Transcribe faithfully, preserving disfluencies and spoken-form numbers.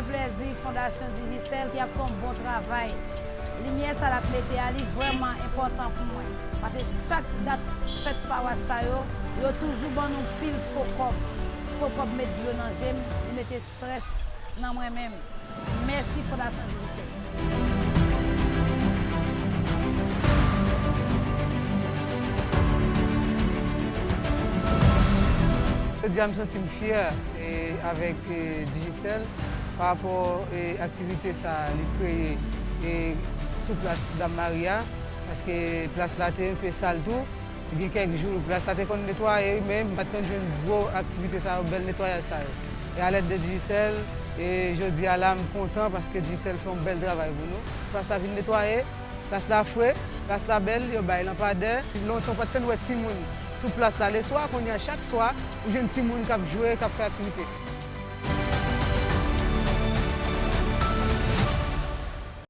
Plèzi Fondasyon Digicel ki ap fè yon bon travay. Limyè sa l ap mete a, li vrèman enpòtan pou mwen. Paske chak dat fèt pawas sa yo, yo toujou ban nou pil fo kòb. Fo kòb met dlo nan je m, li mete strès nan mwen menm. Mèsi Fondasyon Digicel. Jodi a, m santi m fyè, e, avèk, e, Digicel pa rapò, e, aktivite sa a li kreye, e, sou plas Dam Mari a, paske plas la te enpe sal tou. Gen kèk jou, plas la te konn netwaye, men m pa t konn jwenn gwo aktivite sa yo, bèl netwayaj sa yo. E alèd de Digicel, e jodi a la, m kontan paske Digicel fè yon bèl travay pou nou. Plas la vin netwaye, plas la fre, plas la bèl, yo bay lanpadè. Lontan, w pa t konn wè timoun sou plas la leswa, kounye a, chak swa, ou jwenn timoun k ap jwe, k ap fè aktivite.